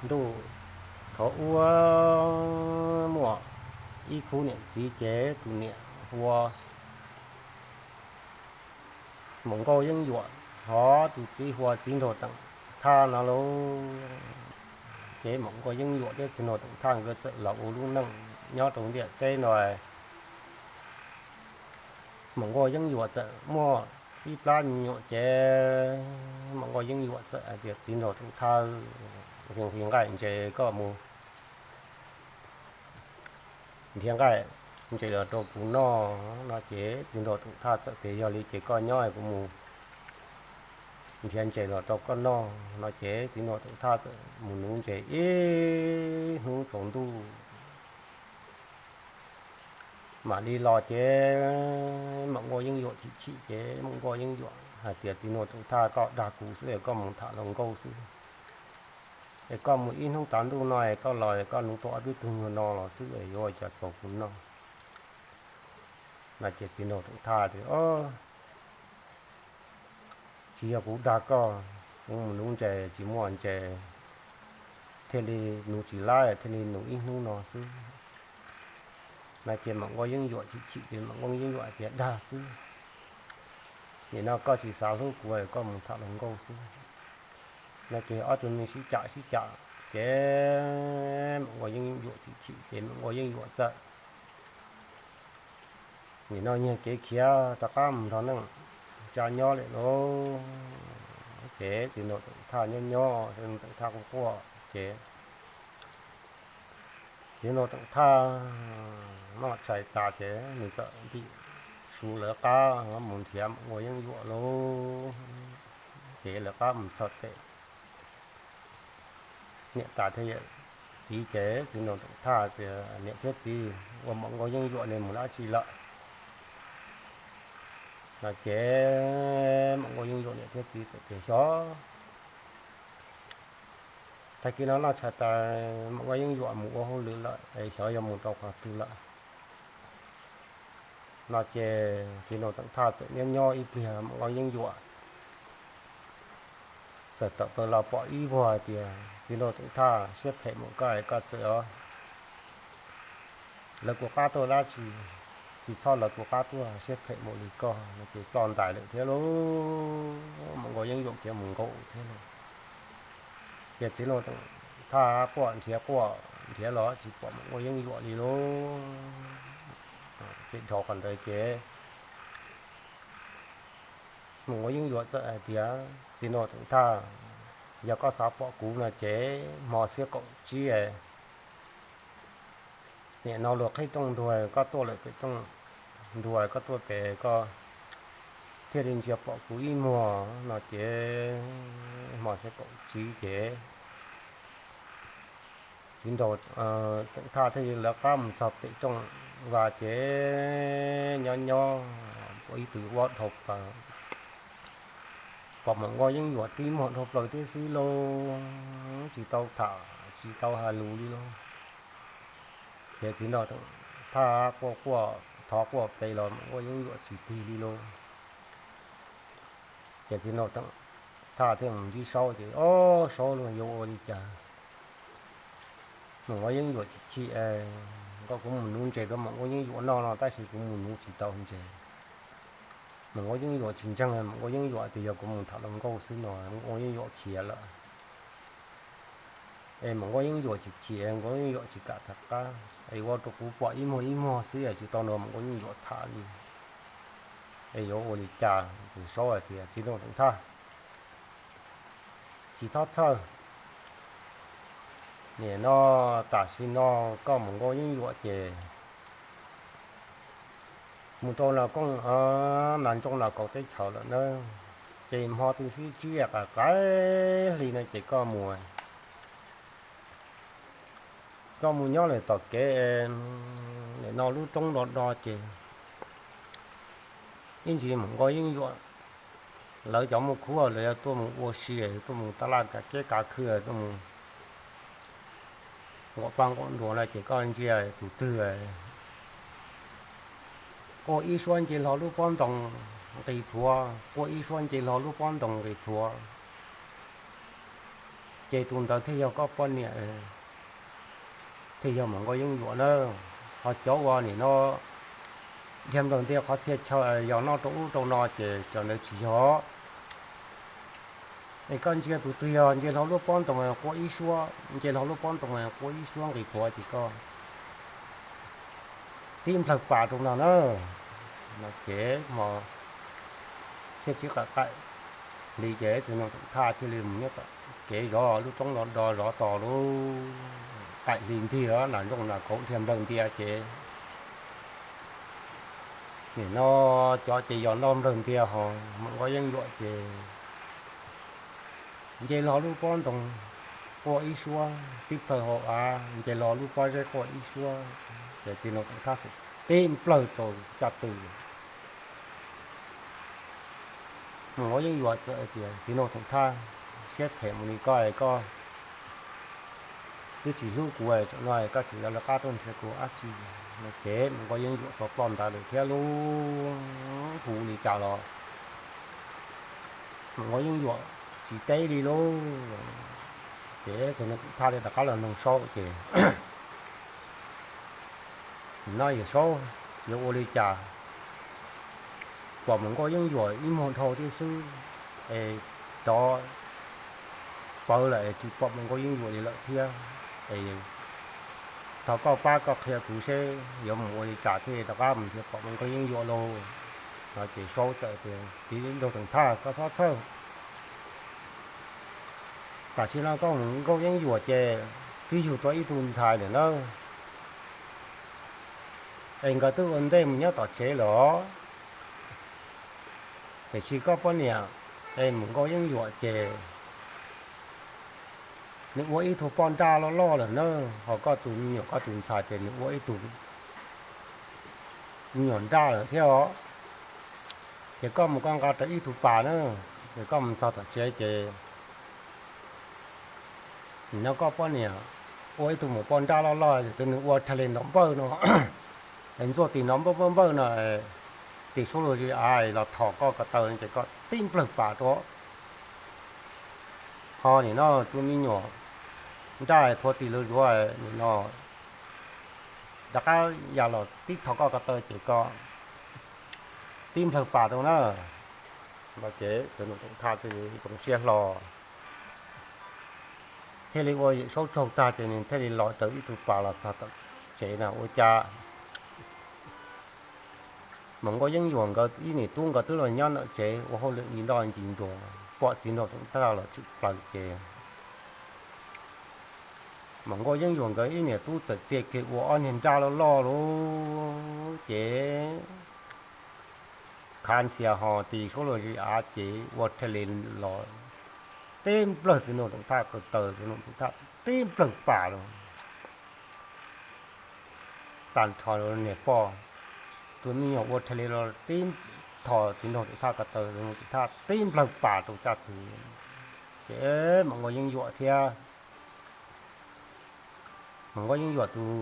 ntuj, thaum ub muaj ib khub niam txiv ces tus niam hu ua Maum Nkauj Yeeb Yuam, hos tus txiv hu ua Txiv Nraug Teem Thaj no lauj. Ces Maum Nkauj Yeeb Yuam thiab Txiv Nraug Teem Thaj nkawd txawm los ua lub neej nyob rau ntiaj teb no. Maum Nkauj Yeeb Yuam txawm muaj ib plab me nyuam ces Maum Nkauj Yeeb Yuam txawm hais tias Txiv Nraug Teem Thaj nqhis nqaij ntses koj mus nrhiav nqaij ntses los rau kuv noj no ces Txiv Nraug Teem Thaj txawm tias yog li ces koj nyob kuv mus nrhiav ntses los rau koj noj no ces Txiv Nraug Teem Thaj txawm mus nuv ntses ib hnub tsaus ntuj mam li los ces Maum Nkauj Yeeb Yuam chim chim ces Maum Nkauj Yeeb Yuam hais tias Txiv Nraug Teem Thaj koj dag kuv xwb es koj mus tham hluas nkauj xwb es koj mus ib hnub tav ntuj no es koj los es koj nuv tau ob peb tug nyuag no los xwb es yuav ua cas txaus kuv noj no ces Txiv Nraug Teem Thaj tias tsis yog kuv dag koj, kuv mus nuv ntses tsis muaj ntses thiaj li nuv tsis lab thiaj li nuv ib hnub no xwb no ces Maum Nkauj Yeeb Yuam chim chim ces Maum Nkauj Yeeb Yuam tias dag xwb, nim no koj tsis xav hlub kuv koj mus tham hluas nkauj xwb no ces ob tug me sib cam sib cam ces Maum Nkauj Yeeb Yuam chim chim ces Maum Nkauj Yeeb Yuam txawm nim no nyiag kev khiav rov qab mus nrog neej tsa nyob lawm lauj. Ces Txiv Nraug Teem Thaj nyob nyob, Txiv Nraug Teem Thaj quaj quaj ces Txiv Nraug Teem Thaj noj tshais tas ces nws txawm ntim su lawv qab mus nrhiav Maum Nkauj Yeeb Yuam lauj. Ces lawv qab mus txog pem niam tais thiab yawm txiv ces Txiv Nraug Teem Thaj tias niam thiab txiv, ua Maum Nkauj Yeeb Yuam nws mus dab tsi lawm no ces Maum Nkauj Yeeb Yuam niam thiab txiv txawm tias xyov tag kis no noj tshais tas Maum Nkauj Yeeb Yuam mus ua hauj lwm lawm es xyov yog mus rau qhov twg lawm no ces Txiv Nraug Teem Thaj txawm nyob nyob ib pliag Maum Nkauj Yeeb Yuam txawm tawm plaws los pom ib vuag hais tias Txiv Nraug Teem Thaj siab phem mus koj es koj txawm os lawv kuv qab tuaj dab tsi, tsis txhob lawv kuv qab tuaj siab phem mus li koj no ces ploj ntais lawm thiab lauj. Maum Nkauj Yeeb Yuam khiav mus nkaum thiab lauj. Ces Txiv Nraug Teem Thaj quaj nrhiav quaj nrhiav los tsis pom Maum Nkauj Yeeb Yuam li lauj. Ces dhau qhov ntawd ces Maum Nkauj Yeeb Yuam txawm hais tias Txiv Nraug Teem Thaj, yog koj xav pom kuv no ces hmo xiab kaum tsib nim no luag qhib rooj ntuag koj tuaj lawm pem rooj ntuag koj tuaj pem koj thiaj li ntsia pom kuv ib muag no ces hmo xiab kaum tsib ces Txiv Nraug Teem Thaj thiaj li lawv qab mus txog pem rooj vas ces nyob nyob ua ib tug ua dhau plaws, pom Maum Nkauj Yeeb Yuam tib muag dhau plaws tib xwb lauj, tsis tau tham tsis tau hais lus li lauj. Ces Txiv Nraug Teem Thaj quaj quaj thov quaj pes los Maum Nkauj Yeeb Yuam tsis tig li lauj. Ces Txiv Nraug Teem Thaj thiaj mus ntsib Saub ces, Ob, Saub lauj, yuav ua li cas? Maum Nkauj Yeeb Yuam chim chim, koj, kuv mus nuv ntses rau Maum Nkauj Yeeb Yuam noj no tab sis kuv mus nuv tsis tau ntses. Maum Nkauj Yeeb Yuam tsis ntseeg, Maum Nkauj Yeeb Yuam tias yog kuv mus tham hluas nkauj xwb no, Maum Nkauj Yeeb Yuam khiav lawm. Es Maum Nkauj Yeeb Yuam chim chim, Nkauj Yeeb Yuam tsis kam rov qab, es ua rau kuv pom ib muag ib muag xwb es tsis tau nrog Maum Nkauj Yeeb Yuam tham li. Es yuav ua li cas? Ces Saub hais tias, Txiv Nraug Teem Thaj, tsis txhob txhawj. Nim no tam sim no koj Maum Nkauj Yeeb Yuam ces mus rau Nas Koob, Nas Ntsooj Nas Kaus teb chaws lawm na. Ces hmo twg sib ntsib qaim qaim hli no ces koj mus, koj mus nyob lawm tom kev, nim no lub roob do do ces ib ntsis Maum Nkauj Yeeb Yuam lawv cov muaj khub lawv yuav tuaj mus ua si, tuaj mus taj laj kav kiab kav khw, tuaj mus nquam paj nquam nruas no ces koj ntsia tus twg quaj ib suab nce hlo lub pob ntoo nqis plhuav, quaj ib suab nce hlo lub pob ntoo nqis plhuav. Ces tus ntawd thiaj yog koj poj niam, thiaj yog Mus Nkauj Yeeb Yuam na. Ho cov uas nim no dhia nplawg ntia qhov txhia chaw yog noj rau ub rau no ces cov ntawd tsis yog. Es koj ntsia tus twg yog nce hlo lub pob ntoo quaj ib suab, nce hlo lub pob ntoo quaj ib suab nqis puav ces koj tib nplawg pas rau no na. No ces hmo txhiab tsib qaim qaim hli ces txiv nraug Toom Thaj thiaj li mus nyob tom kev zov lub roob no do zov tos lub qaim hli ntiag nas nrooj nas kauv dhia nplawg ntia ces nim no cov ces yog noj nplawg ntia ho Mus Nkauj Yeeb Yuam ces nce hlo lub pob ntoo quaj ib suab, tib plawg hauv av nce hlo lub pob zeb quaj ib suab, ces txiv nraug Toom Thaj tib nplawg rau caj tw. Mus Nkauj Yeeb Yuam txawm tias, Txiv nraug Toom Thaj, siab phem mus li koj es koj twb tsis hlub kuv, tsam no koj tseem yuav lawv qab tuaj nrhiav kuv dab tsi? No ces Mus Nkauj Yeeb Yuam ploj ploj ntawd lawm thiab lub hu li cas los Mus Nkauj Yeeb Yuam tsis teb li lauj. Ces txiv nraug Toom Thaj thiaj rov qab los noog Saub ces no yog Saub, yuav ua li cas? Pom Mus Nkauj Yeeb Yuam ib muag dhau thiab xwb, es rov pawv lawm es tsis pom Mus Nkauj Yeeb Yuam li lawm thiab. Es thov koj pab koj qhia kuv seb yuav mus ua li cas thiaj rov qab mus nrhiav pom Mus Nkauj Yeeb Yuam lauj. No ces Saub txawm tias, Txiv nraug Toom Thaj, koj txhob txhawj. Tam sim no koj Mus Nkauj Yeeb Yuam ces twb yug tau ib tug ntxhais lawm na, es nkawd twb ua ntej mus nyob tom tsev lawm. Tiam sis koj poj niam es Mus Nkauj Yeeb Yuam ces nws ua ib tug poj nraj loj loj lawm na, ho koj tus me nyuam, koj tus ntxhais ces nws ua ib tug me nyuam nraj lawm thiab os. Ces koj mus koj nqa rawv ib tug pas na, ces koj mus txog tom tsev ces nim no koj poj niam ua ib tug maum poj nraj loj loj, ces twb nws ua rhaj li nrov npawj no, es ntxuaj tis nrov npawj npawj npawj no, tis suab luag zis av los thom koj ko taw ces koj tib nplawg pas rau. Ho nim no tus me nyuam nraj thua tis luag zuav nim no rov qab ya los tib thom koj ko taw ces koj tib nplawg pas rau na. No ces txiv nraug Toom Thaj thiaj li zoo siab hlo, thiaj li ua Yawm Saub tsaug tag ces nws thiaj li los rawv ib tug pas los txog tom tsev na. Ua cas Mus Nkauj Yeeb Yuam nkawd ib niam tub nkawd twb los nyob ntawm tsev ua hauj lwm ncig nroj ncig nruas, pom txiv nraug Toom Thaj los tshwm plaws ces Mus Nkauj Yeeb Yuam nkawd ib niam tub txawm txia kiag ua ob niag nraj loj loj lawm ces khav ntxhias ho tis suab luag zis av ces ua rhaj li los tib nplawg txiv nraug Toom Thaj ko taw, txiv nraug Toom Thaj tib nplawg pas lawm. Tag nrho niag poj, tus me nyuam ua rhaj li los tib thom txiv nraug Toom Thaj ko taw, txiv nraug Toom Thaj tib nplawg pas rau caj tw. Ces Mus Nkauj Yeeb Yuam thiab, Mus Nkauj Yeeb Yuam tus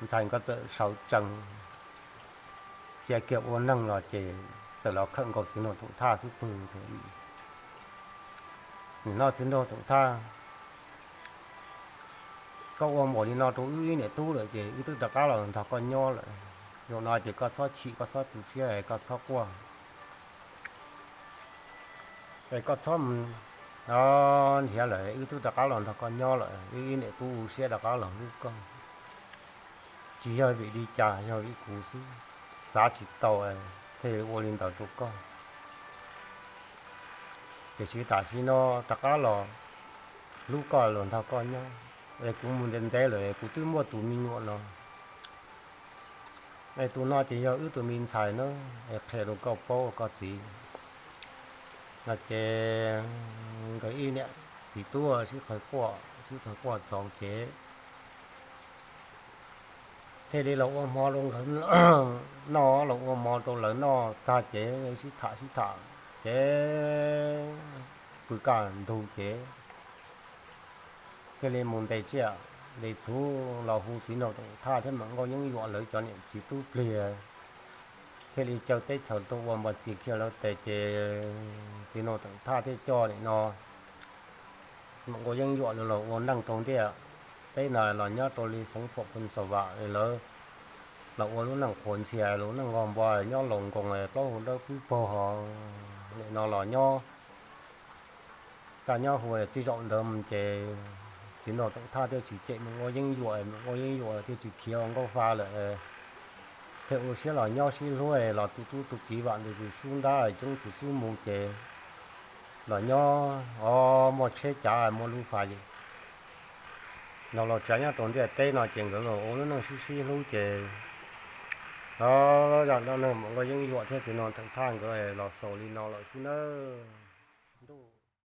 ntxhais nkawd txawm sawv tsees txia kiag ua neeg los ces txawm los khawm nkaus txiv nraug Toom Thaj xub pwg. Nim no txiv nraug Toom Thaj, koj ua npaum li no rau wb ib niam tub lawm ces wb twb rov qab los nrog koj nyob lawm. Zaum no ces koj txhob chim, koj txhob tu siab, koj txhob quaj, es koj txhob mus nrhiav lawm, wb twb rov qab los nrog koj nyob lawm, wb ib niam tub ua siab rov qab los hlub koj. Tsis yog vim li cas, yog vim kuv xwb, xav tsis tau thiaj ua li ntawd rau koj. Tiam sis tam sim no rov qab los hlub koj, los nrog koj nyob, es kuv mus ntev ntev lawm, kuv twb muaj tus me nyuam no. Es tus no ces yog wb tus me ntxhais na, es qhia rau koj paub ua koj txiv. No ces nkawd ib niam txiv tub sib qawg quaj, sib qawg quaj txaus ces thiaj li los ua hmo rau nkawd noj, los ua hmo rau lawv noj tag ces sib tham sib tham ces pw kaj ntug ces thiaj li mus ntes tsiaj ntes txhuv los hu txiv nraug Toom Thaj thiab Mus Nkauj Yeeb Yuam lawv cov niam txiv tub pliag, thiaj li caw teb chaws tuaj ua npas txi kiag lawv tes ces txiv nraug Toom Thaj thiaj coj nim no Mus Nquag Yeeb Yuam los ua neej rau ntiaj teb no los nyob rau li xeev Phuam Phoos Xa Vam lawv los ua lub neej qhuas ntxhias lub neej nqog npua nyob laus nkoos plaub hau dawb pwb paug ho nim no los nyob kaj nyob hu txij zaum ntawd mus ces txiv nraug Teem Thaj thiaj tsis cem Mus Nquag Yeeb Yuam, Mus Nquag Yeeb Yuam thiaj tsis khiav ua nkauj fa lawm. Thiaj ua siab los nyob sib hlub los tu tub tu kiv vam ntws tus xub ntab coob tus xub mus ces los nyob o muaj tsheb cav muaj lub fais no los tsav nyob rau ntiaj teb no ces nkawd los ua lub neej sib sib hlub ces o zaj dab neeg Mus Nquag Yeeb Yuam thiab txiv nraug Teem Thaj nkawd los xaus li no lawm xwb nawb.